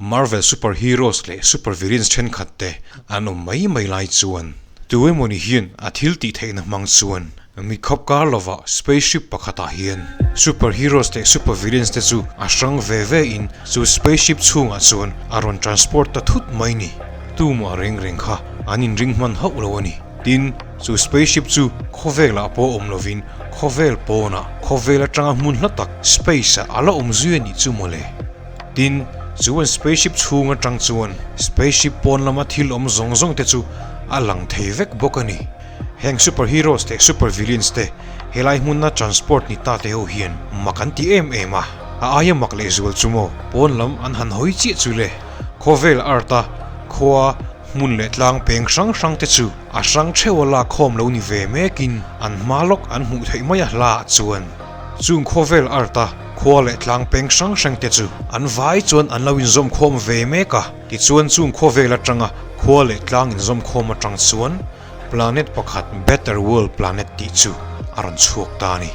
Marvel super heroes leh super villains thenkhat te an awm mai mai lai chuan tu emawni hian a thil tih theihna hmang chuan mi khawp kar lovah spaceship pakhatah hian super heroes leh super villains te chu a hrang ve ve in chu spaceship chhungah chuan a rawn transport ta thut mai ni. Tumah reng reng kha an inring hman hauh lo a ni. Tin, chu spaceship chu khawvelah pawh awm lovin khawvel pawnah khawvel atanga hmun hla tak space-ah a la awm zui a nih chu mawle. Tin, chu an spaceship chhung atang chuan spaceship pawn lama thil awm zawng zawng te chu a lang thei vek bawk a ni. Heng super heroes leh super villains te helai hmuna transport ni ta te ho hian mak an ti em em a, a aia mak leh zual chu maw pawn lam an han hawi chiah chu le. Khawvel art a khua hmun leh tlang peng hrang hrang te chu a hrang theuh a lak khawm lo ni ve mekin an hma lawk an hmuh theih mai a hla ah chuan chung khawvel art a khua leh tlang peng hrang hrang te chu an vai chuan an lo inzawm khawm ve mek a, tichuan chung khawvel atanga khua leh tlang inzawm khawm atang chuan planet pakhat Better World Planet tih chu a rawn chhuak ta a ni.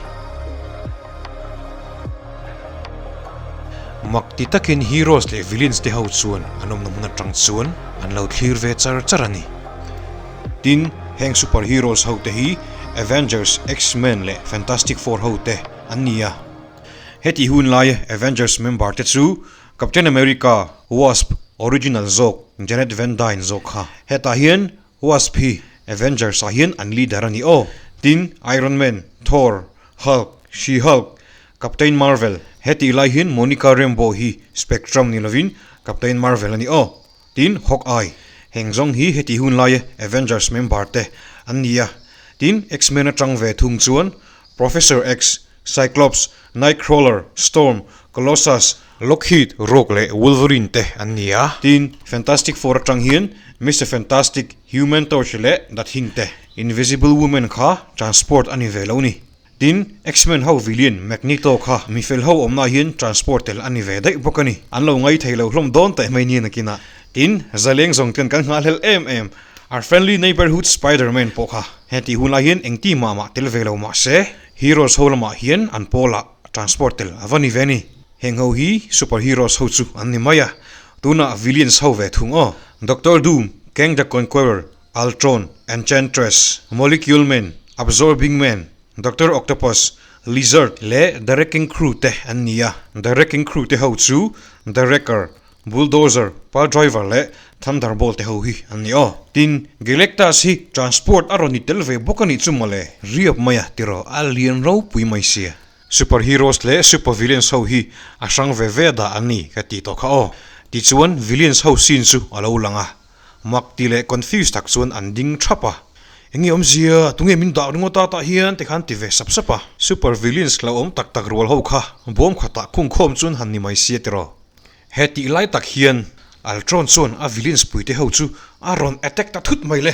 Mak ti takin heroes leh villains te ho chuan an awmna hmun atang chuan an lo thlir ve char char a ni. Tin, heng super heroes ho te hi Avengers, X-Men leh Fantastic Four ho te an ni a. Heti hun laia Avengers member te chu Captain America, Wasp, original zawk Janet Van Dyne zawk kha. Hetah hian Wasp hi Avengers ah hian an leader a ni aw. Tin, Iron Man, Thor, Hulk, She-Hulk, Captain Marvel, hetih lai hian Monica Rambeau hi Spectrum ni lovin Captain Marvel a ni aw. Tin, Hawkeye, heng zawng hi hetih hun laia Avengers member te an ni a. Tin, X-Men atang ve thung chuan Professor X, Cyclops, Nightcrawler, Storm, Colossus, Lockheed, Rogue leh Wolverine te an ni a. Tin, Fantastic Four atang hian Mister Fantastic, Human Torch leh The Thing te. Invisible Woman kha transport a ni ve lo ni. Tin, X-Men ho villain Magneto kha mifel ho awmna hian transport tel a ni ve daih bawk a ni. An lo ngai thei lo hlawm dawn teh mai nia nakinah. Tin, zaleng zawng ten kan nghahhlelh em em Our Friendly Neighbourhood Spider-Man pawh kha heti hunlai hian engti mah mah tel ve lo mah se, Heroes ho lamah hian an pawlah transport tel a va ni ve ni. Heng ho hi super heroes ho chu an ni mai a, tunah villains ho ve thung aw. Doctor Doom, Kang the Conqueror, Ultron, Enchantress, Molecule Man, Absorbing Man, Doctor Octopus, Lizard leh The Wrecking Crew te an ni a. The Wrecking Crew te ho chu The Wrecker, Bulldozer, Pile Driver leh Thunderbolt te ho hi an ni aw. Tin, Galactus hi transport a rawn ni tel ve bawk a nih chu mawle. Riap mai a tiraw a lian ropui mai sia. Super heroes leh super villains ho hi a hrang ve ve dah an ni ka tih tawh kha aw. Tichuan villains ho scene chu a lo lang a. Mak ti leh confused tak chuan an ding thap a. Enge awmzia, tunge min dah ringawt a tah hian ti khan ti ve sap sap a. Super villains hlauhawm tak tak rual ho kha bawm khatah khungkhawm chuan han ni mai sia tiraw. He tih lai tak hian Ultron chuan a villains puite ho chu a rawn attack ta thut mai le.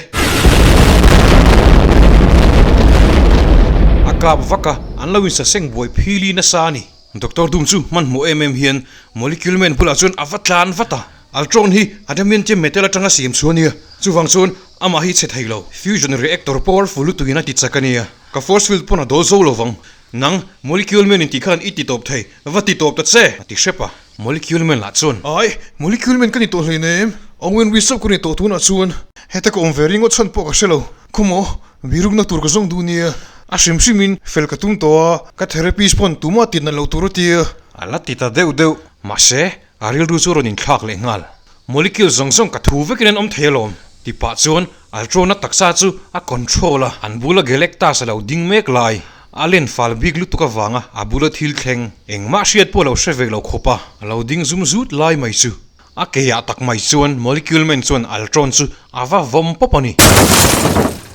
A kap vak a, an lo insaseng buai phili nasa a ni. Doctor Doom chu hmanhmawh em em hian Molecule Man bulah chuan a va tlan vat a. Ultron hi adamantium metal atanga siam chu a nia, chuvang chuan amah hi chhe thei lo. Fusion reactor powerful lutukin a ti chak a nia, ka force field pawn a dawl zo lovang. Nang, Molecule Man intih khan i ti tawp thei, va ti tawp ta che! A ti hrep a. Molecule Man lah chuan. Ai, Molecule Man ka ni tawh hleinem, Owen Wisop ka ni tawh tunah chuan. Heta ka awm ve ringawt chhan pawh ka hre lo. Khawmaw, birukna tur ka zawng duh nia. A hrim hrimin fel ka tum tawh a, ka therapist pawn tumah tit nat loh tur a ti a. A la ti ta deuh deuh. Mahse, a rilru chu rawn inthlak leh nghal. Molecule zawng zawng ka thu vekin an awm thei alawm, ti pah chuan Ultron-a taksa chu a control a, an bula Galactus a lo ding mek lai. A len fal bik lutuk avanga a bula thil thleng engmah hriat pawh lo hre ve lo khawp a, a lo ding zum zut lai mai chu. A keiah tak mai chuan Molecule Man chuan Ultron chu a va vawm pawp a ni.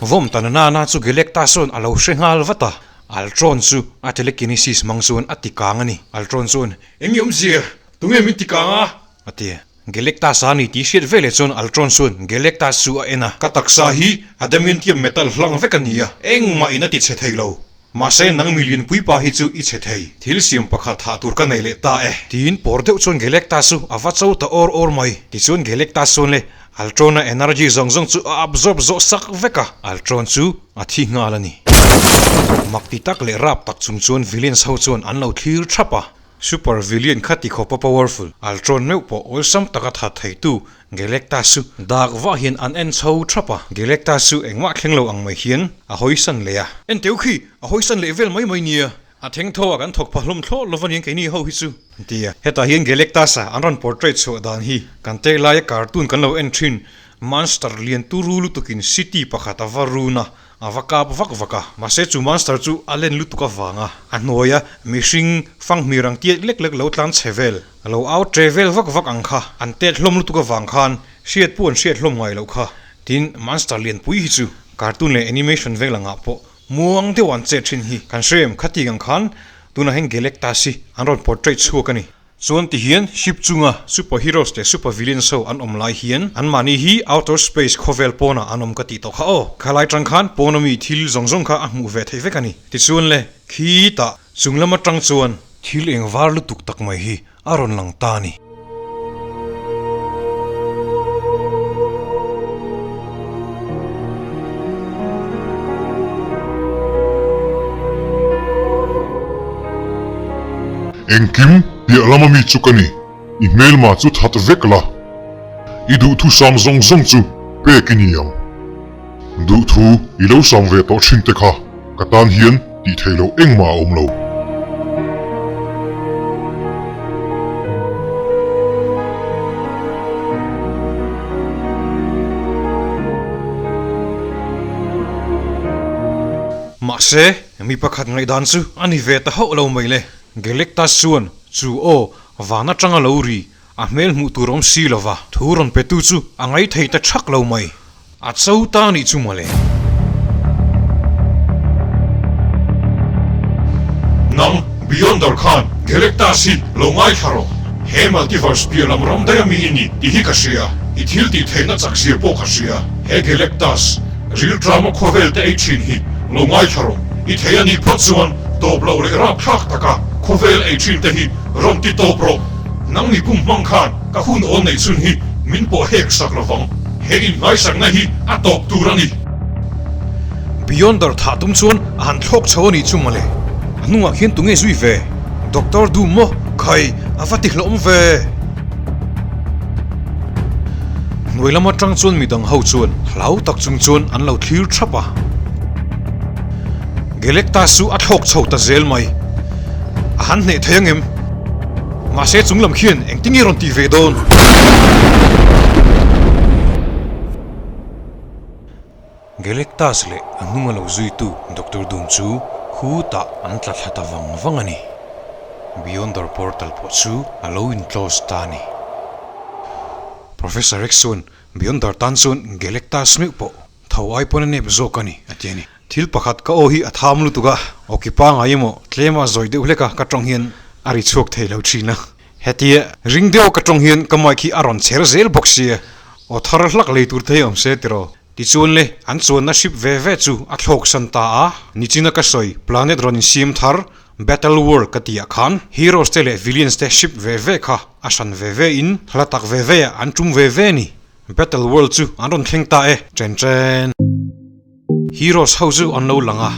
Vawm ta na nana chu Galactus chuan a lo hre nghal vat a, Ultron chu a telekinesis hmang chuan a ti kang a ni. Ultron chuan, Eng nge awmzia? Tunge min ti kang a? A ti. Galactus a ni tih hriat veleh chuan Ultron chuan Galactus chu a en a. Ka taksa hi adamantium metal hlang vek a ni a, engmah in a ti chhe thei lo. Mahse nang milian puipa hi chu i chhe thei. Thil siam pakhat thah tur ka nei leh ta e. Tiin pawr deuh chuan Galactus chu a va cho ta awr awr mai. Tichuan Galactus chuan le Ultron-a energy zawng zawng chu a absorb zawh sak vek a, Ultron chu a thi nghal a ni. Mak ti tak leh rap tak chung chuan villains ho chuan an lo thlir thap a. Super Villain kha ti khawpa powerful, Ultron meuh pawh awlsam taka that theitu Galactus chu dak vah hian an en chho thap a. Galactus chu engmah thleng lo ang mai hian a hawisan leh a. Enteu khi a hawisan leh vel mai mai nia. A theng tho a kan thawk pha hlawm thlawh lova niang keini ho hi chu. An ti a. Hetah hian Galactus-a an rawn portrait chhuah dan hi kan tek laia cartoon kan lo en thin monster lian turu lutukin city pakhat a va run a, a va kap vak vak a. Mahse chu monster chu a len lutuk avanga a hnuaia mihring fanghmir ang tiat lek lek lo tlan chhe vel, a lo au tre vel vak vak ang kha an tet hlawm lutuk avang khan hriat pawh an hriat hlawm ngai loh kha. Tin, monster lianpui hi chu cartoon leh animation vel angah pawh Muang deuh an chet thin hi kan hre em khati ang khan tunah hian Galactus hi an rawn portrait chhuak a ni. Chuan ti hian ship chunga super heroes leh super villains ho an awm lai hian anmahni hi outer space khawvel pawnah an awm ka tih tawh kha aw. Khalai tang khan pawn ami thil zawng zawng kha a hmuh ve theih vek a ni. Tichuan le khitah chung lam atang chuan thil eng var lutuk tak mai hi a rawn lang ta a ni. Engkim piah lama mi chu ka ni, i hmelma chu that vek la, i duhthusam zawng zawng chu pek i ni ang. Duhthu i lo sam ve tawh thin te kha ka tan hian tih theih loh engmah a awm lo. Mahse, mi pakhat ngaihdan chu a ni ve ta hauh lo mai le. Galactus chuan chu aw van atanga lo ri A hmel hmuh tur awm si lova, thu rawn petu chu a ngaithei ta thak lo mai. A cho ta nih chu mawle. Nang, Beyonder khan Galactus hi lo ngaithla rawh. He multiverse piah lam ram daih ami i ni tih hi ka hria. I thil tih theihna chak zia pawh ka hria. He Galactus, rilṭama khawvel te ei ṭhin hi lo ngaithla rawh. I thei a nih phawt chuan tawp loh leh rapthlak taka khawvel ei ṭhin te hi rawn ti tawp rawh. Nang mi pum hmang khan ka hun awl neih chhun hi min pawh hek sak lovang. He innghaisakna hi a tawp tur a ni. Beyonder thah tum chuan a han thlawk chho a nih chu mawle. A hnungah khian tunge zui ve? Doctor Doom maw? Khai, a va ti hlawm ve! Hnuai lam atang chuan midang ho chuan hlau tak chung chuan an lo thlir thap a. Galactus chu a thlawk chho ta zel mai. A han hneh thei angem? Mahse chung lam khian engtin nge rawn tih ve dawn? Galactus leh a hnunga lo zuitu Doctor Doom chu khutah an tla thla ta vang vang a ni. Beyonder Portal pawh chu a lo in close ta a ni. Professor X chuan Beyonder tan chuan Galactus meuh pawh tho ai pawn a nep zawk a ni, a ti a ni. Thil pakhat ka aw hi a tham lutuk a, aw ki pangai emaw tlema zawi deuh hlek a ka tawng hian a ri chhuak thei lo thin a. Hetia ring deuh ka tawng hian ka mic hi a rawn chher zel bawk sia, aw thar hlak lei tur te hi awm se tiraw. Tichuan le, an chuanna hrip ve ve chu a thlawk san ta a, nichina ka sawi planet rawn insiam thar Battle World ka tih ah khan heroes te leh villains te hrip ve ve kha a hran ve ve in hla tak ve ve ah an tum ve ve a ni. Battle World chu an rawn thleng ta e, chen chen. Heroes ho chu an lo lang a,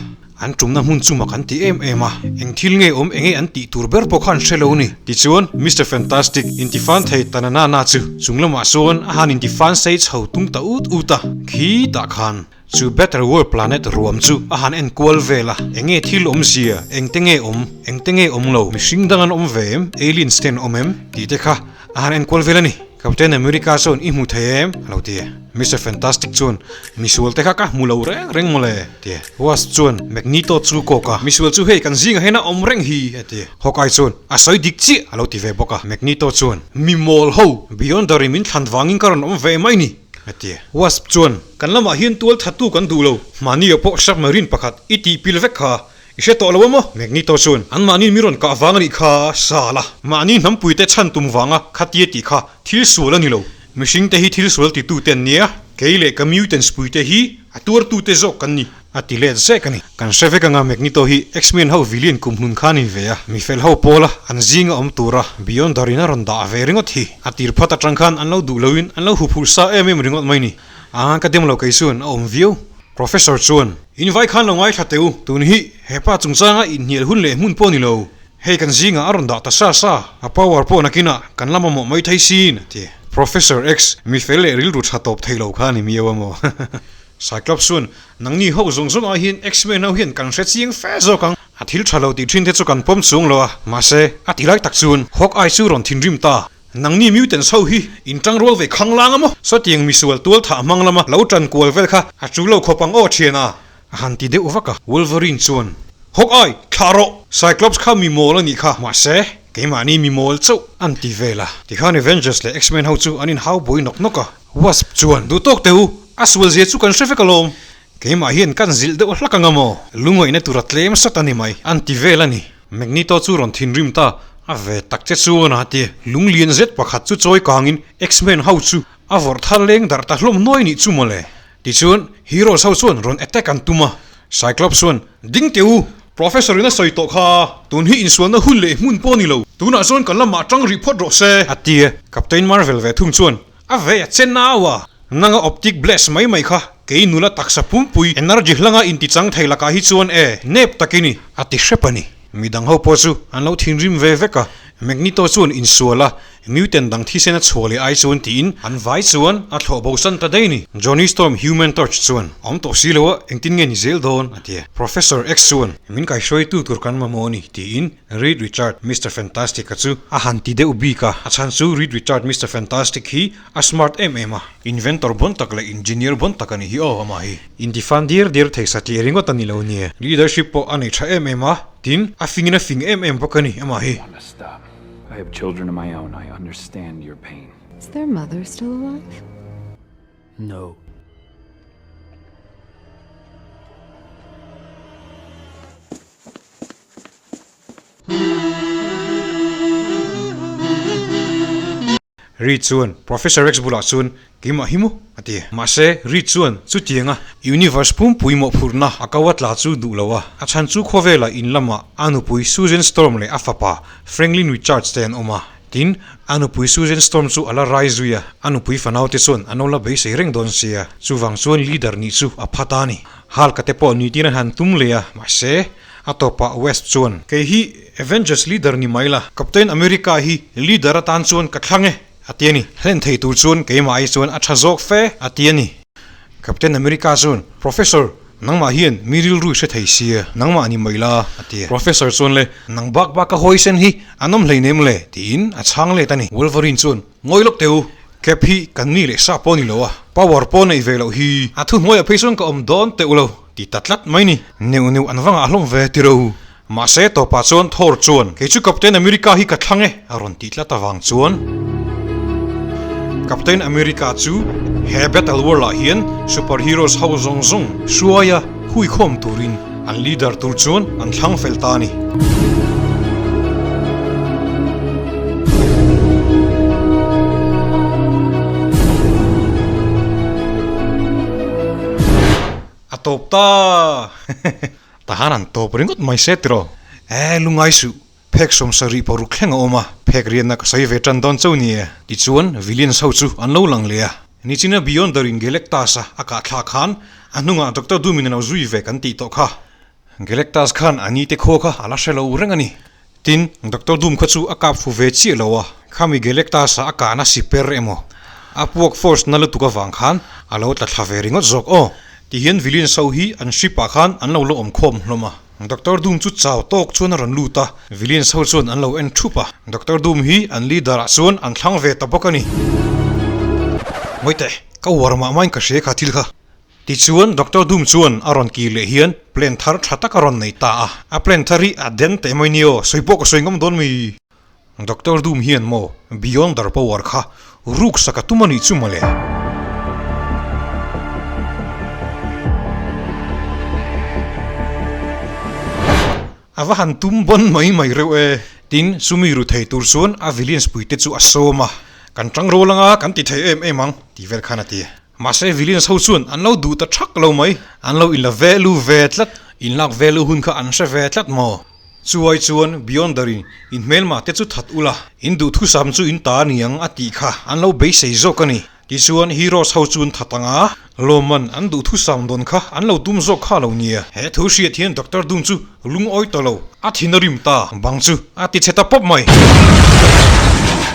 an tumna hmun chu mak an ti em em a, eng thil nge awm enge an tih tur ber pawh kha an hre lo ni. Tichuan Mister Fantastic intifan thei ta na na na chu chung lamah chuan a han intifan sei chho tung ta ut ut a, khitah khan chu Better World Planet ruam chu a han en kual vel a, enge thil awmzia, engte nge awm, engte nge awm lo, mihring dang an awm ve em, aliens te an awm em tih te kha a han en kual vel a ni. Captain America chuan i hmu thei em? a lo ti a. Mister Fantastic chuan misual te kha ka hmu lo reng reng mawle a ti a. Wasp chuan Magneto chu kawk a, misual chu hei kan zingah hian a awm reng hi a ti a. Hawkeye chuan a sawi dik chiah a lo ti ve bawk a. Magneto chuan mi mawl ho, Beyonder-i min thlan vangin ka rawn awm ve mai ni a ti a. Wasp chuan kan lamah hian tual thattu kan duh lo, mahni ah pawh submarine pakhat i tih pil vek kha I hre tawh lo a maw? Magneto chuan anmahni mi rawn kah vang a nih kha sal a. Mahni hnampuite chhan tum vanga khatia tih kha thil sual a ni lo. Mihringte hi thil sual titute an nia, kei leh ka mutants puite hi a tuartute zawk kan ni. A ti let zek a ni. Kan hre vek anga Magneto hi X-Men ho villain kum hnun kha a ni ve a, mi fel ho pawla an zinga awm tura Beyonder in a rawn dah ve ringawt hi. A tir phat atang khan an lo duh loin an lo huphurh sa em em ringawt mai ni. A ka dem lo kei chuan a awm viau. Professor chuan, In vai khan lo ngaithla teh u, tun hi hepa chungchanga inhnial hun leh hmun pawh ni lo. Hei kan zingah a rawn dah ta sa sa, a power pawh nakinah kan la mamawh mai thei sin, a ti. Professor X, mi fel leh rilru tha tawp thei lo kha a ni miau a maw? Cyclops chuan, Nangni ho zawng zawng ah hian X-Men ho hian kan hre chiang fe zawk ang. A thil tha lo tih thin te chu kan pawm chung lo a, mahse, a ti lai tak chuan Hawkeye chu rawn thinrim ta. Nangni mutants ho hi in tangrual ve khang lang a maw? Sawtiang misual tual thah hmang lama lo tan kual vel kha a chu lo khawp ang aw thian a, a han ti deuh vak a. Wolverine chuan, Hawkeye, thlah rawh! Cyclops kha mi mawl a nih kha, mahse, keimahni mi mawl chauh an ti vel a. Tikhan Avengers leh X-Men ho chu an inhau buai nawk nawk a. Wasp chuan, Duh tawk teh u, a sual zia chu kan hre vek alawm. Keimah hian kan zilh deuh hlak ang a maw? Lungaihna tura tlem sat a ni mai, an ti vel a ni. Magneto chu rawn thinrim ta, a ve tak che chuan a ti. Lunglian zet pakhat chu chawi kangin X-Men ho chu a vawrh thar leng darh ta hlawm nuai nih chu mawle. Tichuan, Heroes ho chuan rawn attack an tum a. Cyclops chuan, Ding teh u! Professor in a sawi tawh kha, tun hi insualna hun leh hmun pawh a ni lo. Tunah chuan kan lamah tang rih phawt rawh se, a ti a. Captain Marvel ve thung chuan, A ve a che nau a, nanga optic blast mai mai kha kei nula taksa pumpui energy hlanga intichang thei lakah hi chuan e, nep tak i ni, a ti hrep a ni. Midang ho pawh chu an lo thinrim ve vek a, Magneto chuan insual a, mutant dang thisen a chhuah leh ai chuan tiin an vai chuan a thlawh bosan ta daih a ni. Johnny Storm Human Torch chuan, Awm tawh si lo a, engtin nge ni zel dawn? a ti a. Professor X chuan, Min kaihruaitu tur kan mamawh a ni, tiin Reed Richard, Mister Fantastic-a chu a han ti deuh bik a, a chhan chu Reed Richard, Mister Fantastic hi a smart em em a, inventor bon tak leh engineer bon tak a ni hi aw amah hi. Intifan diar diar thei satliah ringawt a ni lo nia, leadership pawh a nei tha em em a, tin, a fingin a fing em em bawk a ni amah hi. Want to stop. I have children of my own, I understand your pain. Is their mother still alive? No. Reed chuan Professor X bulah chuan keimah hi maw a ti. Mahse, Reed chuan chutianga Universe pumpui mawhphurhna a ko a tla chu duh lo a, a chhan chu khawvela in lamah a nupui Susan Storm leh a fapa Franklin Richards te an awm a. Tin, a nupui Susan Storm chu a la rai zui a, a nupui fanaute chuan an lo la beisei reng dawn sia, chuvang chuan leader nih chu a phat a ni. Hulk-a te pawh nitin an han tum leh a, mahse, A tawpah West chuan, Kei hi Avengers leader ni mai la, Captain America hi leader atan chuan ka thlang e, a ti a ni. Hlen thei tur chuan keimah ai chuan a tha zawk fe, a ti a ni. Captain America chuan, Professor, nangmah hian mi rilru i hre thei sia, nangmah ni mai la, a ti a. Professor chuan le, Nang bak bak ka hawi sen hi an awm hleinem le, tiin a chhang let a ni. Wolverine chuan, Ngawi lawk teh u, Cap hi kan mi leh sa pawh a ni lo a, power pawh a neih ve loh hi. A thuhnuaiah phei chuan ka awm dawn teuh lo. Ti ta tlat mai ni. Neuh neuh an va ngah hlawm ve ti ro. Mahse tawpah chuan Thor chuan, Kei chu Captain America hi ka thlang e, a rawn tih tlat avang chuan Captain America chu he Battle World ah hian Super Heroes ho zawng zawng hruaia huikhawm turin an leader tur chuan an thlang fel ta a ni. A tawp ta! Tahan an tawp ringawt mai se tiraw? E, lungai suh, phek 76 thleng a awm a, phek riatna ka sawi ve tan dawn chauh ni e. Tichuan, Villains ho chu an lo lang leh a. Nichina Beyonder in Galactus a a kah thlak khan a hnungah Doctor Doom in a lo zui ve kan tih tawh kha. Galactus khan a ni te khaw kha a la hre lo reng a ni. Tin, Doctor Doom kha chu a kap fu ve chiah lo a, khami Galactus-a a kahna siper emaw, a puak force na lutuk avang khan a lo tla thla ve ringawt zawk aw. Tihian villains ho hi an ship ah khan an lo la awm khawm hlawm a. Doctor Doom chu chau tawk chuan a rawn lut a, villains ho chuan an lo en thup a. Doctor Doom hi an leader ah chuan an thlang ve ta bawk a ni. Ngawiteh, ka uar mah mahin ka hria kha thil kha. Tichuan, Doctor Doom chuan a rawn kir leh hian plan thar tha tak a rawn nei ta a. A plan thar hi a den teh mai ni aw, sawi pawh ka sawi ngam dawn mi? Doctor Doom hian maw Beyonder power kha ruk sak a tum a nih chu mawle. A va han tum bawn mai mai reuh e. Tin, chumi ru thei tur chuan a villains puite chu a sawm a, Kan tang rual anga kan ti thei em em ang, tih vel khan a ti. Mahse villains ho chuan an lo duh ta thak lo mai, an lo inla ve lu ve tlat, inlak ve lu hun kha an hre ve tlat maw? Chuai chuan Beyonder in in hmelma te chu that ula, in duhthusam chu in ta aniang a tih kha an lo beisei zawk a ni. Tichuan Heroes ho chu an that ang a, lawmman an duh thusam dawn kha an lo tum zawk kha lo nia. He thu hriat hian Doctor Doom chu lungawi ta lo, a thin a rim ta bang chu a ti chhe ta pawp mai.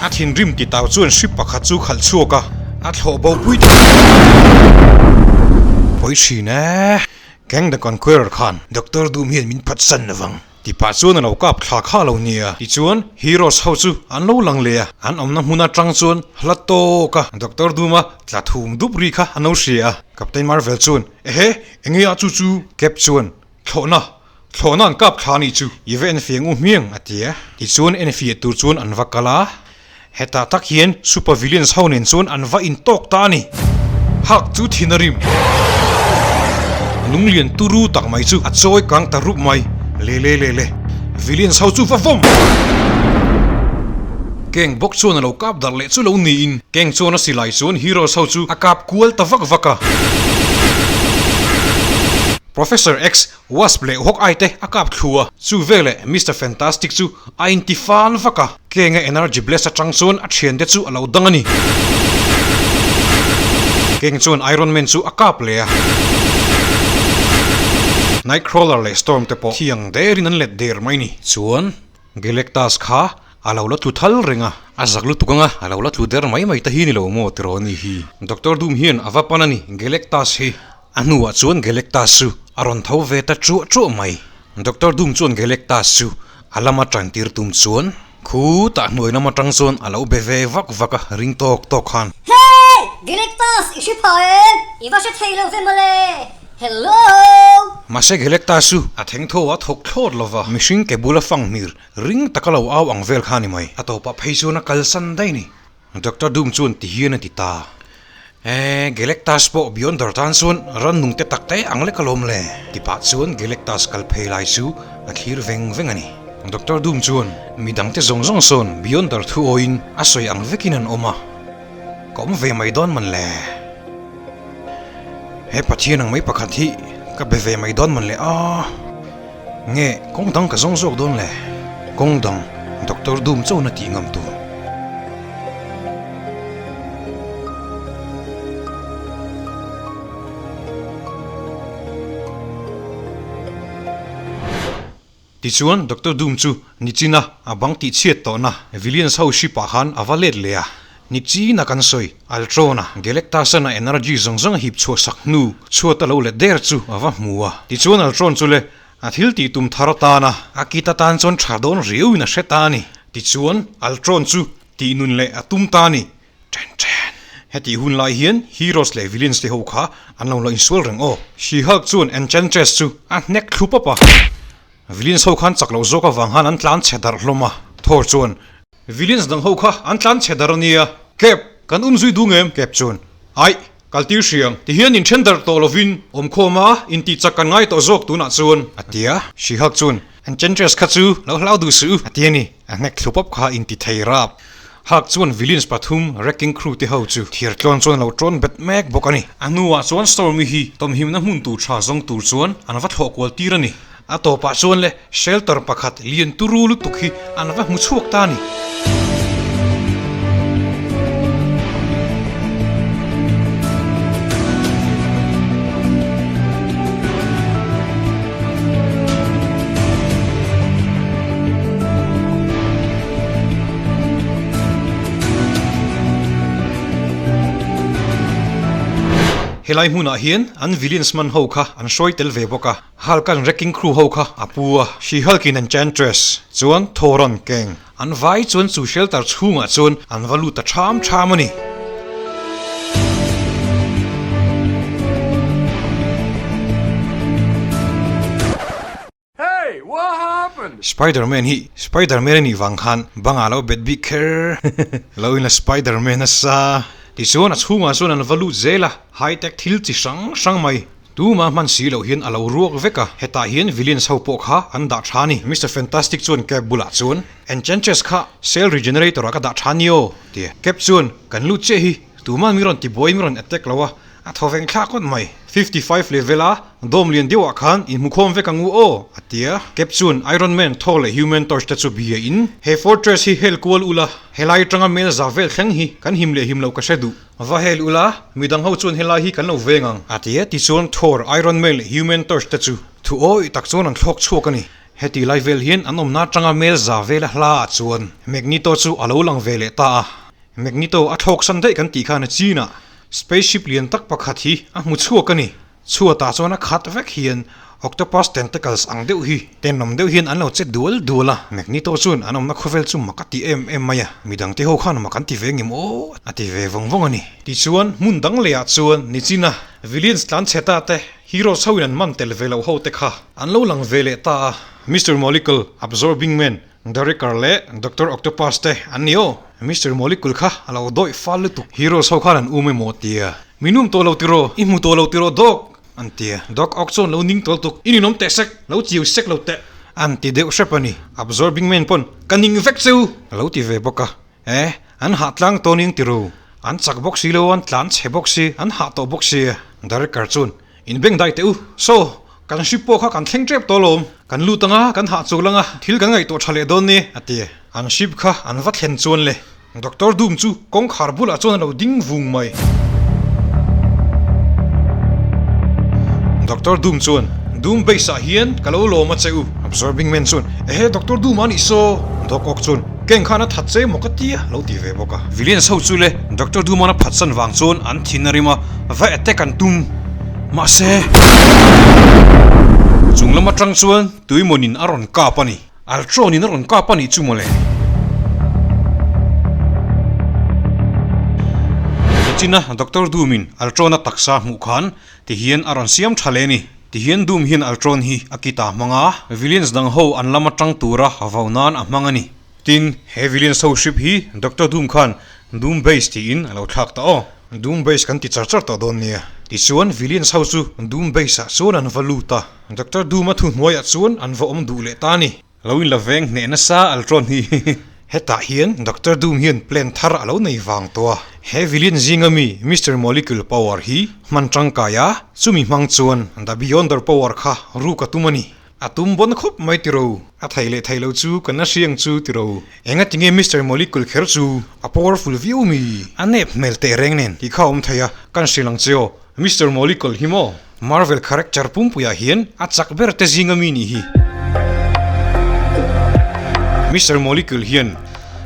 A thinrim ti tau chuan hri pakhat chu khalh chhuak a, a thlawh bo pui ta pawi thin e. Kang the Conqueror khan Doctor Doom hian min phatsan lovang. Ti pah chuan a lo kap thla kha lo nia. Tichuan, Heroes ho chu an lo lang leh a, an awmna hmun atang chuan hla tawk a, Doctor Doom-a tla thum dup ri kha an lo hria a. Captain Marvel chuan, Ehe, enge a chu chu? Cap chuan, Thlawhna, thlawhna an kap thla anih chu, i va enfiah ngu hmiang, a ti a. Tichuan enfiah tur chuan an va kal a. Hetah tak hian Super Villains ho nen chuan an va intawk ta a ni. Hulk chu thin a rim. Lunglian turu tak mai chu a chawi kang ta rup mai. Le le le le. Villains ho chu va vawm! Kang bawk chuan a lo kap darh leh chu lo niin Kang chuan a silai chuan Heroes ho chu a kap kual ta vak vak a. Professor X Wasp leh Hawkeye te a kap thlu a, chu veleh Mister Fantastic chu a inti fan vak a, Keng a energy blast atang chuan a thiante chu a lo dang a ni. Keng chuan Iron Man chu a kap leh a, Nightcrawler leh Storm te pawh thiang derin an let der mai ni. Chuan Galactus kha a lo la tlu thal reng a, a zak lutuk anga a lo la tlu der mai mai ta hi ni lo maw tiraw ni hi. Doctor Doom hian a va pan a ni Galactus hi. A hnuah chuan Galactus chu a rawn tho ve ta chuah chuah mai. Doctor Doom chuan Galactus chu a lama tan tir tum chuan khutah hnuai lam atang chuan a lo be ve vak vak a, ring tawk tawk khan. Hey! Galactus, i hre pha em? I va hre thei lo ve mawle! Hello! Mahse Galactus chu a theng tho a thawk thlawt lo va, mihring ke bula fang hmir ring taka lo au ang vel kha a ni mai. A tawpah phei chuan a kalsan daih a ni. Doctor Doom chuan ti hian a ti ta. E, Galactus pawh Beyonder tan chuan rannung te tak te ang lek alawm le. Ti pah chuan Galactus kal phei lai chu a thlir veng veng a ni. Doctor Doom chuan midang te zawng zawng sawn Beyonder thu awiin a sawi ang vekin an awm a. Ka awm ve mai dawn man le. He Pathian ang mai pakhat hi ka be ve mai dawn man le a. Nge kawng dang ka zawng zawk dawn le? Kawng dang Doctor Doom chawn a tih ngam tur. Tichuan Doctor Doom chu Nichina a bang tih chhiat tawhna Villains ho ship ah khan a va let leh a. Nichina kan sawi Ultron-a Galactus-an a energy zawng zawng a hip chhuah sak hnu chhuat a lo let der chu a va hmu a. Tichuan Ultron chu le a thil tih tum thar atana a kit atan chuan tha dawn riauin a hre ta a ni. Tichuan Ultron chu tih nun leh a tum ta a ni. Ṭhen ṭhen. Hetih hun lai hian Heroes leh Villains te ho kha an lo la insual reng aw. She-Hulk chuan Enchantress chu a hnek thlu pawp a. Villains ho khan chak loh zawk avang khan an tlan chhe darh hlawm a. Thor chuan, Villains dang ho kha an tlan chhe darh a nia. Cap, kan um zui dung em? Cap chuan, Aih, kal tir hriang. Tihian in then darh tawh lovin awmkhawm a, intih chak kan ngai tawh zawk tunah chuan, a ti a. She-Hulk chuan, Enchantress kha chu lo hlau duh suh u, a ti a ni. A hnek thlu pawp kha inti thei rap. Hulk chuan Villains pathum Wrecking Crew te ho chu thir tlawn chuan a lo tawn bet mek bawk a ni. A hnuah chuan Stormy hi tawmhimna hmun tur tha zawng tur chuan an va thlawh kual tir a ni. A tawpah chuan le shelter pakhat lian turu lutuk hi an va hmu chhuak ta a ni. Helai hmunah hian an villains man ho kha an hruai tel ve bawk a, Hulk-a'n Wrecking Crew ho kha a pu a, She-Hulk-in Enchantress chuan Thor-a'n Kang an vai chuan chu shelter chhungah chuan an va lut ta ṭham ṭham a ni. Spiderman hi Spiderman a nih vang khan bangah lo bet bik kher lo in a Spiderman nasa. Tichuan a chhungah chuan an va lut zel a, high tech thil chi hrang hrang mai tuma hman si loh hian a lo ruak vek a, hetah hian villains ho pawh kha an dah tha a ni. Mister Fantastic chuan Cap bulah chuan Enchantress kha cell regenerator ah ka dah tha a ni aw tia Cap chuan kan lut chiah hi tuman mi rawn tibuai mi rawn attack lo a. A thaw veng thlak ngawt mai. 55 level a dawm lian deuhah khan inhmukhawm vek ang u aw, a ti a. Cap chuan Iron Man, Thor leh Human Torch te chu bia in, He fortress hi hel kual ula, helai atanga mel za vel thleng hi kan him leh him loh ka hre duh. Va hel ula, midang ho chuan helai hi kan lo veng ang, a ti a. Tichuan Thor, Iron Man leh Human Torch te chu thu awih tak chuan an thlawk chhuak a ni. Heti lai vel hian an awmna atanga mel za vela hla ah chuan Magneto chu a lo lang ve leh ta a. Magneto a thlawk san daih kan tih khan a chinah spaceship lian tak pakhat hi a hmu chhuak a ni. Chhuatah chuan a khat vek hian octopus tentacles ang deuh hi tenawm deuh hian an lo che dual dual a. Magneto chuan an awmna khawvel chu mak a ti em em mai a, midangte ho khan mak an ti ve ngem aw a ti ve vawng vawng a ni. Tichuan hmun dang lehah chuan nichina villains tlan chhe ta te heroes ho in an man tel ve loh ho te kha an lo lang ve leh ta a. Mister Molecule, Absorbing Man, Director leh Doctor Octopus te an ni aw. Mister Molecule kha a lo dawih fal lutuk. Heroes ho khan an um emaw tia. Min um tawh lo tiraw? I hmu tawh lo tiraw Doc? An tia. Doc Ock chuan lo ning tawh lutuk. I ninawm teh sek, lo chiu sek lo teh. An ti deuh hrep a ni. Absorbing Man pawn ka ning vek cheu! A lo ti ve bawk a. Eh, an hah tlang tawh ning tiraw? An chak bawk si lo, an tlan chhe bawk si, an hah tawh bawk si. Director chuan In beng dai teh u. Saw, kan ship pawh kha kan thleng tep tawh alawm. Kan lut anga, kan hah chul anga, thil kan ngaihtuah tha leh dawn ni, a ti. An ship kha an va thlen chuan le. Doctor Doom chu kawngkhar bulah chuan a lo ding vung mai. Doctor Doom chuan, Doom base ah hian ka lo lawm a che u. Absorbing Man chuan, Ehe, Doctor Doom a nih saw. Doc Ock chuan, Keng khan a that che maw ka ti a, lo ti ve bawk a. Villains ho chu le Doctor Doom-a'n a phatsan vang chuan an thin a rim a, va attack an tum. Mahse, chung lam atang chuan tuimawnin a rawn kap a ni. Ultron-in a rawn kap a nih chu mawle. Nichina Doctor Doom-in Ultron-a taksa hmuh khan tihian a rawn siam tha leh a ni. Tihian Doom hian Ultron hi a kit-ah hmang a, villains dang ho an lam atang tura vau nan a hmang a ni. Tin, he villains ho ship hi Doctor Doom khan Doom Base tiin a lo thlak ta aw. Doom Base kan ti char char tawh dawn nia. Tichuan villains ho chu Doom Base ah chuan an va lut a, Doctor Doom a thuhnuaiah chuan an va awm duh leh ta a ni. Lo in la veng hneh nasa Ultron hi. Hetah hian Doctor Doom hian plan thar a lo nei vang tawh a. He villain zinga mi Mister Molecule power hi hman tangkai a, chumi hmang chuan The Beyonder power kha ruk a tum a ni. A tum bawn khawp mai tiro. A thei leh thei lo chu kan la hriang chu tiro. Enga tinge Mister Molecule kher chu a powerful viau mi? A nep hmel teh reng nen tih kha a awm thei a, kan hrilh ang che aw. Mister Molecule hi maw Marvel character pumpuiah hian a chak ber te zinga mi nih hi. Mister Molecule hian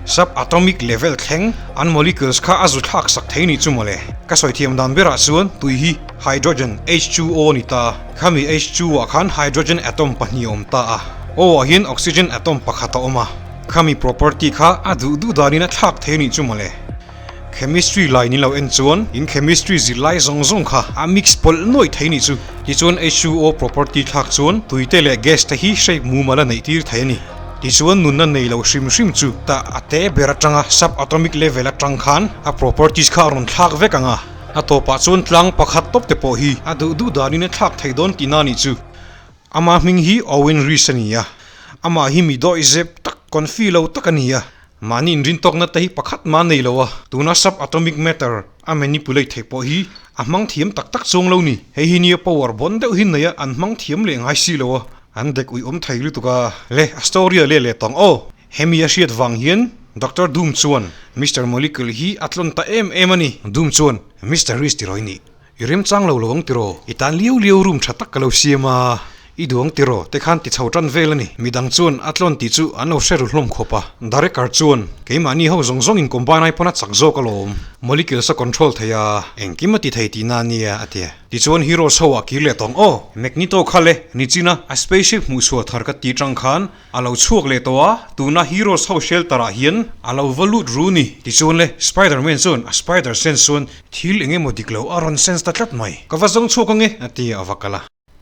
sub-atomic level thleng an molecules kha a zu thlak sak thei nih chu mawle. Ka sawi thiam dan berah chuan tui hi hydrogen, H2O, a ni ta. Khami H2 ah khan hydrogen atom pahnih a awm ta a, O ah hian oxygen atom pakhat a awm a. Khami property kha a duh duh danin a thlak thei nih chu mawle. Chemistry lai ni lo en chuan in chemistry zirlai zawng zawng kha a mix pawlh nuaih thei nih chu. Tichuan H2O property thlak chuan tuite leh gas te hi shape mumal a neih tir thei a ni. Tichuan nunna nei lo hrim hrim chu tah a te ber atanga sub-atomic level atang khan a properties kha a rawn thlak vek ang a. A tawpah chuan tlang pakhat tawp te pawh hi a duh duh danin a thlak thei dawn tihna nih chu. Ama hming hi Owen Rees a ni a, amah hi mi dawih zep tak, confi lo tak a ni a. Mahni inrintawkna te hi pakhat mah nei lo a, tuna sub-atomic matter a manipulate theih pawh hi a hmang thiam tak tak chuang lo ni. Hei hi nia power bawn deuh hi nei a, an hmang thiam leh ngai si lo a, an dek uih awm thei lutuk a. Le, a story a leh leh tawng aw. Hemi a hriat vang hian Doctor Doom chuan Mister Molecule hi a tlawn ta em em a ni. Doom chuan Mister Rees tiraw i nih? I remchang lo lo ang tiraw? I tan liau liau room tha tak ka lo siam a, i duh ang tiraw? Te khan ti chho tan vel a ni. Midang chuan a tlawn tih chu an lo hre ru hlawm khawp a. Darekar chuan, Keimahni ho zawng zawng in combine ai pawn a chak zawk alawm. Molecules a control thei a, engkim a ti thei tihna a nia, a ti. Tichuan Heroes ho ah kir leh tawng aw. Magneto kha le, nichina a spaceship hmuhchhuah thar ka ti tang khan A lo chhuak leh tawh a, tuna Heroes ho shelter ah hian a lo va lut ru ni. Tichuan le, Spider-Man chuan a spider sense chuan thil eng emaw dik lo a rawn sense ta tlat mai. Ka va zawng chhuak ange, a ti a, a va kal a.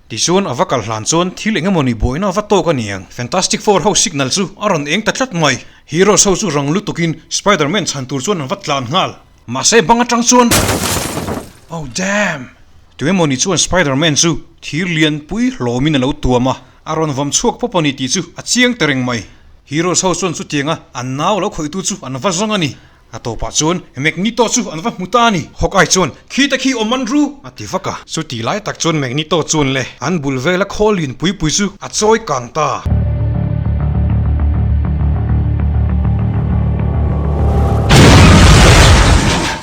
Tichuan a va kal hlan chuan thil eng emaw ni buaina a va tawk a ni ang. Fantastic Four ho signal chu a rawn eng ta tlat mai. Heroes ho chu rang lutukin Spider-Man chhan tur chuan an va tlan nghal. Mahse bang atang chuan Oh damn! Tuemawni chuan Spider-Man chu thir lian pui hlawmin a lo tuam a, a rawn vawm chhuak pawp a ni tih chu a chiang ta reng mai. Heroes ho chuan chutianga an nau lo khawihtu chu an va zawng a ni. A tawpah chuan Magneto chu an va hmu ta a ni. Hawkeye chuan, Khi te khi awm an ru! a ti vak a. Chuti lai tak chuan Magneto chuan le an bul vela khawl lian pui pui chu a chawi kang ta.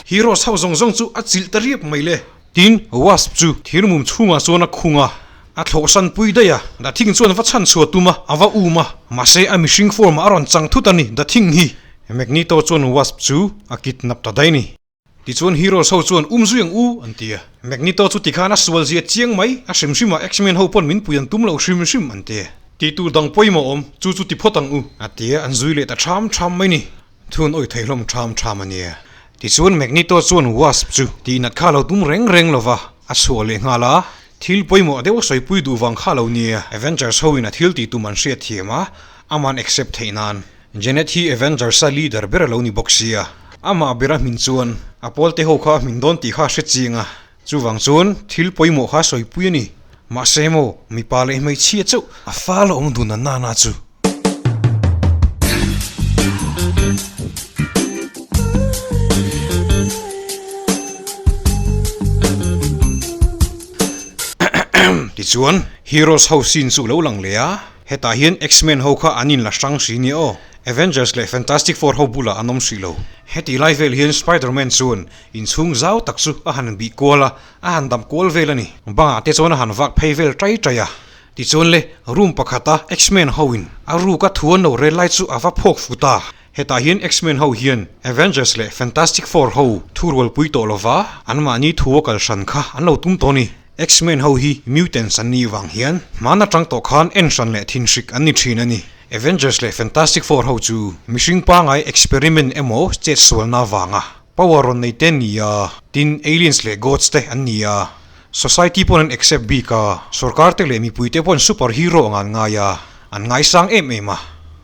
Heroes ho zawng zawng chu a chilh ta riap mai le. Tin, Wasp chu thirmum chhungah chuan a khung a, a thlawhsan pui daih a. The Thing chuan va chhan chhuah tum a, a va um a. Mahse, a mihring form ah a rawn chang thut a ni, The Thing hi. Magneto chuan Wasp chu a kidnap ta daih a ni. Tichuan Heroes ho chuan um zui ang u an ti a. Magneto chu tikhan a sual zia chiang mai, a hrim hrim ah X-Men ho pawn min pui an tum lo hrim hrim an ti a. Tih tur dang pawimawh awm, chu chu ti phawt ang u. A ti a, an zui leh ta ṭham ṭham mai ni. Thun awih thei hlawm ṭham ṭham a nia. Tichuan Magneto chuan Wasp chu tihnat kha lo tum reng reng lo va, a chhuah leh nghal a. Thil pawimawh deuh a sawipui duh vang kha lo nia. Avengers hoin a thil tih tum an hriat thiam a, aman accept theih nan. Janet hi Avengers-a leader ber a lo ni bawk sia. Amah ber a hmin chuan a pawlte ho kha a hmin dawn tih kha a hre chiang a. Chuvang chuan thil pawimawh kha sawipui a ni. Mahse maw, mipa leh hmeichhia chauh a fal a awm dun a nana chu. Tichuan, Heroes ho scene chu lo lang leh a, hetah hian X-Men ho kha an inla hrang hri nia aw. Avengers leh Fantastic Four ho bulah an awm hrih lo. Heti lai vel hian Spider-Man chuan Inchhung zau tak chu a han bih kual a, a han dam kual vel a ni. Bangah te chuan a han vak phei vel tai tai a. Tichuan le, room pakhata X-Men hoin a ruka thu an lo rel lai chu a va phawk fu ta. Hetah hian X-Men ho hian Avengers leh Fantastic Four ho thu rualpui tawh lova anmahni thu a kal hran kha an lo tum tawh a ni. X-Men ho hi mutants an nih vang hian hmaan atang tawh khan en hran leh thinhrik an ni thin a ni. Avengers leh Fantastic Four ho chu mihring pangai experiment emaw chet sualna vanga Power rawn nei te an ni a, tin aliens leh gods te an ni a, society pawn an accept bik a, sorkar te leh mipui te pawn super hero ang an ngai a, an ngaisang em em a.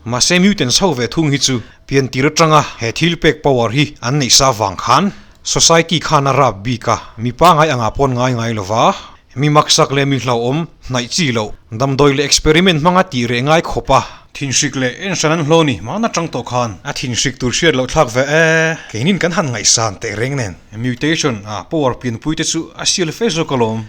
Mahse mutants ho ve thung hi chu pian tir atanga he thil pek power hi an neih sa vang khan society khan a rap bik a, mi pangai angah pawn ngai ngai lova, Mi maksak leh mi hlauhawm hnaih chi loh, damdawi leh experiment hmanga tih reh ngai khawp a. Thinhrik leh en hran an hlaw ni, mahna tang tawh khan. A thinhrik tur hriat loh thlak ve e. Keinin kan han ngaihsan teh reng nen. Mutation a power pianpui te chu a sial fe zawk alawm.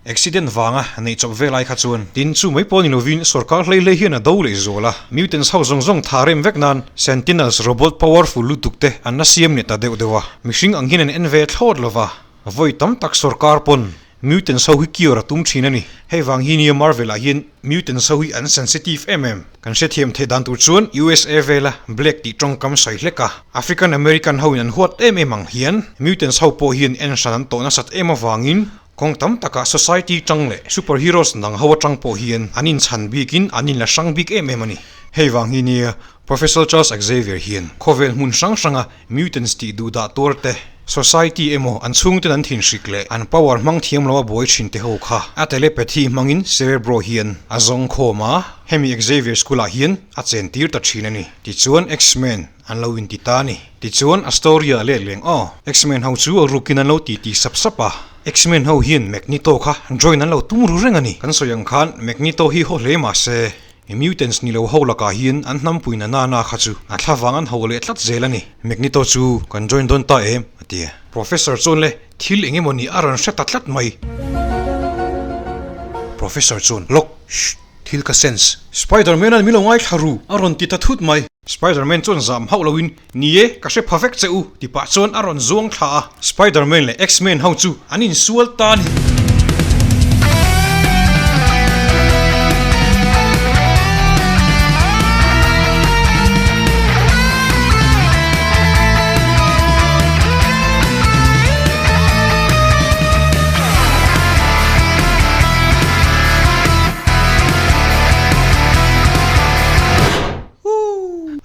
Accident vanga neih chawp ve lai kha chuan. Tin, chu mai pawh ni lovin sorkar hlei hlei hian a do leh zual a. Mutants ho zawng zawng tha rem vek nan Sentinels robot powerful lutuk te an la siam leh ta deuh deuh a. Mihring ang hian an en ve thlawt lova. Vawi tam tak sorkar pawn mutants ho hi cure a tum thin a ni. Hei vang hi nia Marvel ah hian mutants ho hi an sensitive em em. Kan hrethiam theih dan tur chuan USA vela black tih tawngkam sawi hlek a, African American ho in an huat em em ang hian mutants ho pawh hian en hran an tawh nasat em avangin kawng tam takah society tang leh superheroes dang ho atang pawh hian an inchhan bikin an inla hrang bik em em a ni. Hei vang hi nia Professor Charles Xavier hian khawvel hmun hrang hranga Mutants tih duh dah tuar te, society emaw an chhungten an thinhrik leh an power hmang thiam lo a buai thin te ho kha a telepathy hmangin Cerebro hian a zawng khawm a, hemi Xavier School ah hian a chen tir ta thin a ni. Tichuan X-Men an lo inti ta a ni. Tichuan a story ah let leng aw. X-Men ho chu a rukin an lo ti ti sap sap a, X-Men ho hian Magneto kha join an lo tum ru reng a ni. Kan sawi ang khan Magneto hi haw hle mahse I mutants ni lo ho lakah hian an hnampui na nana kha chu a thlavang an ho leh tlat zel a ni. Magneto chu kan join dawn ta em? a ti a. Professor chuan le thil eng emaw ni a rawn hre ta tlat mai. Professor chuan lawk, shh, thil ka sense. Spider-Man an min lo ngaithla ru a rawn ti ta thut mai. Spider-Man chuan zam hauh loin, Ni e, ka hre pha vek che u, ti pah chuan a rawn zuang thla a. Spider-Man leh X-Men ho chu an insual ta a ni.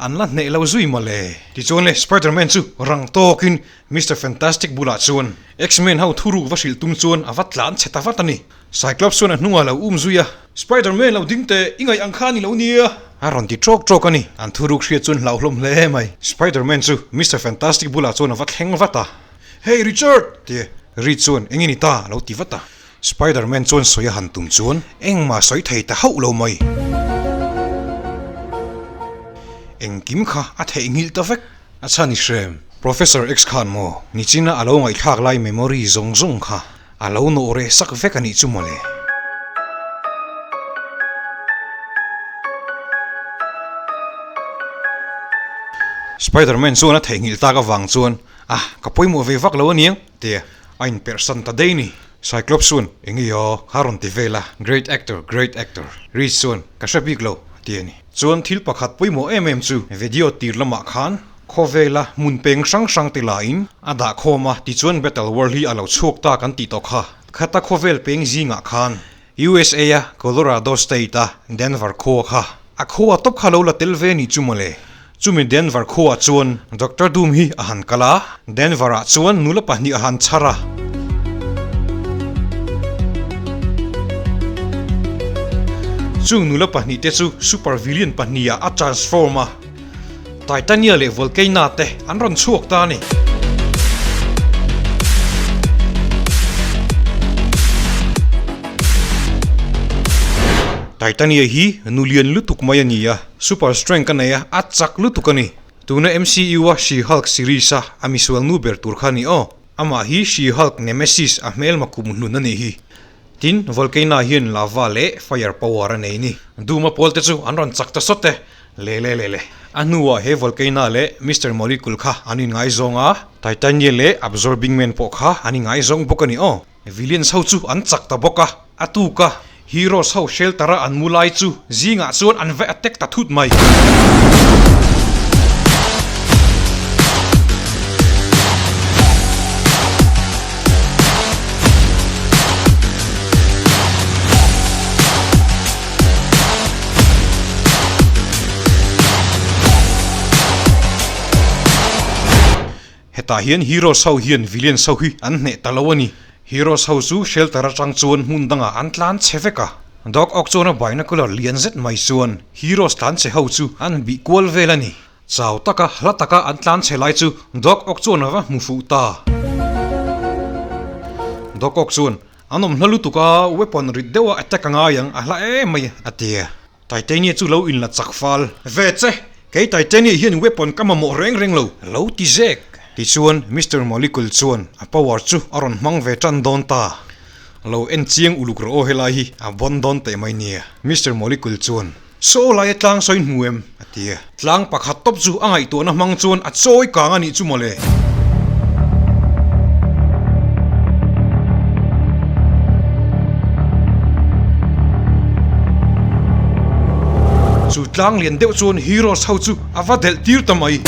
An la hneh lo zui mawle. Tichuan le Spider-Man chu rang tawkin Mister Fantastic bulah chuan X-Men ho thuruk va hrilh tum chuan a va tlan chhe ta vat a ni. Cyclops chuan a hnungah lo um zui a. Spider-Man lo ding teh, i ngaih ang kha a ni lo nia. A rawn ti tawk tawk a ni. An thuruk hriat chuan hlauhlawm hle mai. Spider-Man chu Mister Fantastic bulah chuan a va thleng vat a. Hey Richard! Tia Reed chuan eng nge ni ta? a lo ti vat a. Spiderman chuan sawi a han tum chuan engmah sawi thei ta hauh lo mai. Engkim kha a theihnghilh ta vek. A chhan i hrem. Professor X khan maw nichina a lo ngaihthlak lai memory zawng zawng kha a lo nawh reh sak vek a nih chu mawle. Spiderman chuan a theihnghilh tak avang chuan, Ah, ka pawimawh ve vak lo aniang, tia a inperhsan ta daih ni. Cyclops chuan, Eng nge aw, kha rawn ti vel a, Great actor, great actor. Reed chuan, Ka hre bik lo, a ti a ni. Chuan thil pakhat pawimawh em em chu video tir lamah khan khawvela hmun peng hrang hrang te laiin a dah khawm a, tichuan Battle World hi a lo chhuak ta kan tih tawh kha. Khata khawvel peng zingah khan USA a Colorado State a Denver khua kha a khua tawp kha lo la tel ve ni chu mawle. Chumi Denver khuaah chuan Doctor Doom hi a han kal a, Denver ah chuan nula pahnih a han chhar a. Chung nula pahnih te chu super villain pahnih ah a transform a, Titania leh Volcana te an rawn chhuak ta a ni. Titania hi nu lian lutuk mai a ni a. Super strength ka nei a, a chak lutuk a ni. Tuna MCU a She-Hulk series a a misual nu ber tur kha a ni aw. Amah hi She-Hulk Nemesis a hmelma kum hlun a nih hi. Tin, Volcano hian lava leh fire power a nei ni. Doom-a pawl te chu an rawn chak ta sawt e. Le le le le. A hnuah he Volcano leh Mister Molecule kha an inngaizawng a, Titania leh Absorbing Man pawh kha an ingaizawng bawk a ni aw. Villains ho chu an chak ta bawk a, a tuk a, Heroes ho shelter a an mu lai chu zingah chuan an va attack ta thut mai. Hetah hian Heroes ho hian Villains ho hi an hneh ta lo a ni. Heroes ho chu shelter atang chuan hmun dangah an tlan chhe vek a. Doc Ock chuan a binocular lian zet mai chuan Heroes tlan chhe ho chu an bih kual vel a ni. Chau taka hla taka an tlan chhe lai chu Doc Ock chuan a va hmu fuh ta. Doc Ock chuan, An awm hla lutuk a, weapon rit deuha attack a ngai ang, a hla em mai, a ti a. Titania chu lo inla chak fal ve che, kei Titania hian weapon ka mamawh reng reng lo, lo ti zek. Tichuan Mister Molecule chuan a power chu a rawn hmang ve tan dawn ta. Lo en chiang uluk rawh aw helai hi a vawn dawn teh mai nia. Mister Molecule chuan, Saw laia tlang sawi hmu em? a ti a. Tlang pakhat tawp chu a ngaihtuahna hmang chuan a chawi kang a nih chu mawle. Chu tlang lian deuh chuan Heroes ho chu a va delh tir ta mai.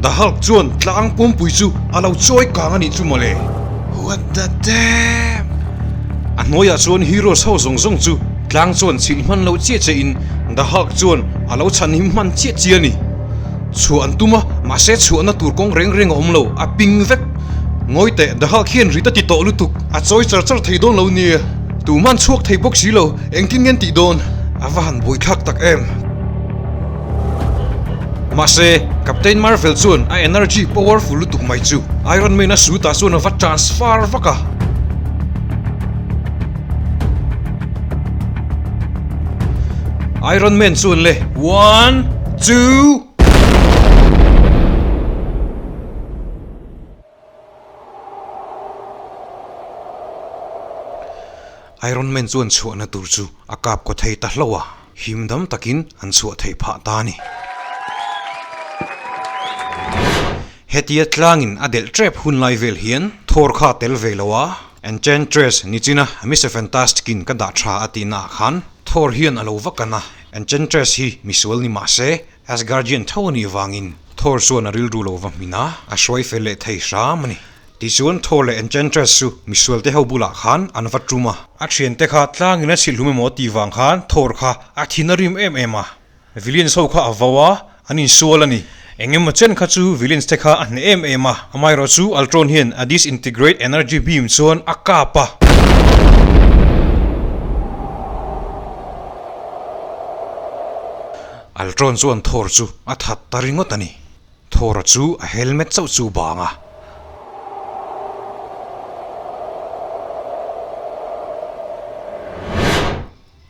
The Hulk chuan tlang pumpui chu a lo chawi kang a nih chu mawle. What the damn! A hnuaiah chuan heroes ho zawng zawng chu tlang chuan chhilh hman lo chiah che in The Hulk chuan a lo chhan him hman chiah chiah a ni. Chhuah an tum a, mahse chhuahna tur kawng reng reng a awm lo, a ping vek. Ngawi teh, The Hulk hian rit a ti tawh lutuk, a chawi char char thei dawn lo nia. Tuman chhuak thei bawk si lo, engtin nge an tih dawn? A va han buaithlak tak em. Mahse, Captain Marvel chuan a energy powerful lutuk mai chu Iron Man a suit ah chuan a va transfer vak a. Iron Man chuan le one, two. Iron Man chuan chhuahna tur chu a kap kaw thei ta hlauh a, him dam takin an chhuah theih phah ta a ni. Hetia tlangin a delh tep hun lai vel hian Thor kha tel ve lo a, Enchantress nichina Mister Fantastic-in ka dah tha a tihna ah khan Thor hian a lo va kan a, Enchantress hi misual ni mah se Asgardian tho a nih vangin Thor chuan a rilru lo va hmin a, a hruai fel leh thei hram a ni. Tichuan Thor leh Enchantress chu misual te ho bulah khan an va tum a. A thiante kha tlangin a chhilh hlum emaw tih vang khan Thor kha a thin a rim em em a. Villains ho kha a vo a, an insual a ni. Eng emaw chen kha chu villains te kha a hneh em em a, amaherawhchu Ultron hian a disintegrate energy beam chuan a kap a. Ultron chuan Thor chu a that ta ringawt a ni. Thor-a chu a helmet chauh chu bang a.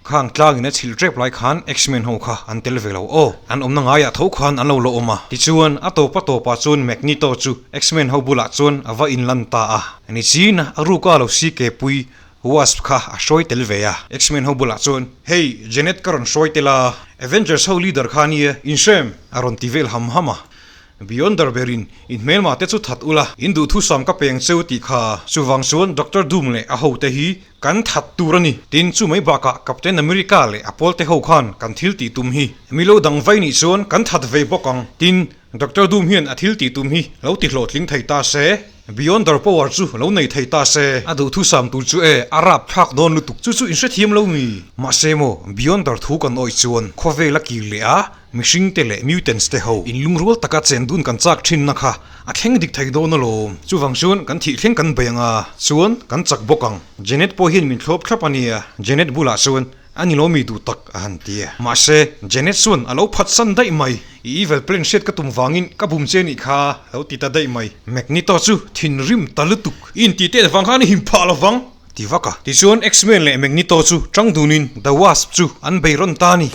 Khang tlangin a chhilh tep lai khan X-Men ho kha an tel ve lo aw. An awmna ngaiah tho khan an lo la awm a. Tichuan, a tawpa tawpah chuan Magneto chu X-Men ho bulah chuan a va inlan ta a. Nichin a ruka lo si kepui Wasp kha a hruai tel ve a. X-Men ho bulah chuan, Hey, Janet ka rawn hruai tel a, Avengers ho leader kha nia, inhrem! a rawn ti vel ham ham a. Beyonder berin, In hmelma te chu that ula, in duhthusam ka peng cheu tih kha. Chuvang chuan Doctor Doom leh a hote hi kan that tur a ni. Tin, chu mai bakah Captain America leh a pawlte ho khan kan thil tih tum hi mi lo dang vai nih chuan kan that ve bawk ang. Tin, Doctor Doom hian a thil tih tum hi lo ti hlawhtling thei ta se, Beyonder power chu lo nei thei ta se, a duhthusam tur chu e, a rap thlak dawn lutuk. Chu chu inhrethiam lo mi? Mahse maw, Beyonder thu kan awih chuan khawvel a kir leh a, Mihringte leh mutants te ho inlungrual taka chen dun kan chak thinna kha a thleng dik thei dawn alawm. Chuvang chuan kan thih thleng kan bei ang a, chuan kan chak bawk ang. Janet pawh hian min thlawp thlap a nia, Janet bulah chuan a ni lo mi duh tak a han ti a. Mahse, Janet chuan a lo phatsan daih mai. I evil plan hriat ka tum vangin ka bum che nih kha lo ti ta daih mai. Magneto chu thinrim ta lutuk. I intih tet vang khan i him phah lovang! Ti vak a. Tichuan X-Men leh Magneto chu tang dunin The Wasp chu an bei rawn ta a ni.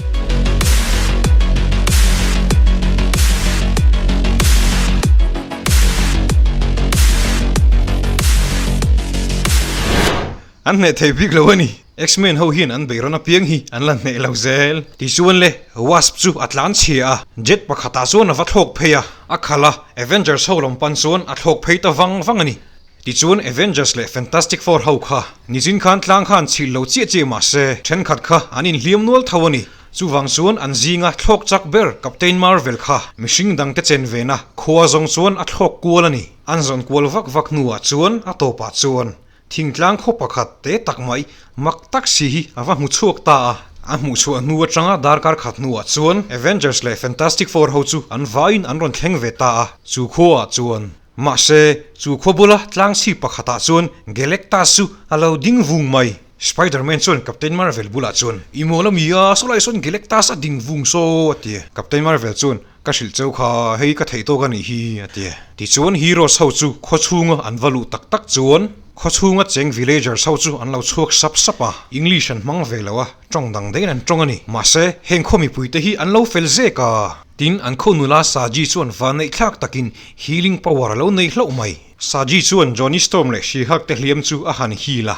An hneh thei bik lo a ni. X-Men ho hian an bei rawn apiang hi an la hneh lo zel. Tichuan le Wasp chu a tlan chhia a, jet pakhatah chuan a va thlawk phei a, a khalh a, Avengers ho lam pan chuan a thlawk phei ta vang vang a ni. Tichuan Avengers leh Fantastic Four ho kha nichin khan tlang khan chhilh lo chiah chiah mah se thenkhat kha an inhliam nual tho a ni. Chuvang chuan an zinga thlawk chak ber Captain Marvel kha mihring dangte chen vena khua zawng chuan a thlawk kual a ni. An zawn kual vak vak hnuah chuan a tawpah chuan thingtlang khaw pakhat te tak mai mak tak si hi a va hmu chhuak ta a. A hmuh chhuah hnu atanga darkar khat hnuah chuan Avengers leh Fantastic Four ho chu an vaiin an rawn thleng ve ta a. Chu khuaah chuan Mahse, chu khua bula tlangchhi pakhatah chuan Galactus chu a lo ding vung mai. Spider-Man chuan Captain Marvel bulah chuan, I mawl a mi a, sawlai sawn Galactus a ding vung saw, a ti. Captain Marvel chuan, Ka hrilh cheu kha, hei ka theih tawk a nih hi, a ti. Tichuan Heroes ho chu khaw chhunga an va luh tak tak chuan khaw chhunga cheng villagers ho chu an lo chhuak sap sap a, English an hmang ve lo a, tawng dang daihin an tawng a ni. Mahse, heng khaw mipuite hi an lo fel zek a. Tin, an khaw nula Saji chuan vanneih thlak takin healing power a lo nei hlauh mai. Saji chuan Johnny Storm leh She-Hulk te hliam chu a han heal a.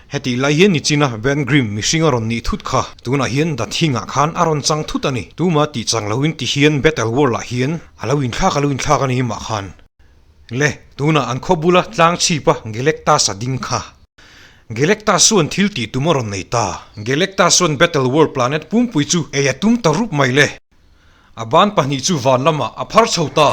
Hetih lai hian nichina Ben Grimm mihring a rawn nih thut kha tunah hian The Thing-ah khan a rawn chang thut a ni. Tuma tih chang loin ti hian Battle World-ah hian a lo inthlak a lo inthlak a ni mah khan. Le, tunah an khaw bula tlang chhipa Galactus a ding kha. Galactus chuan thil tih tum a rawn nei ta. Galactus chuan Battle World planet pumpui chu ei a tum ta rup mai le. A ban pahnih chu van lamah a phar chho ta.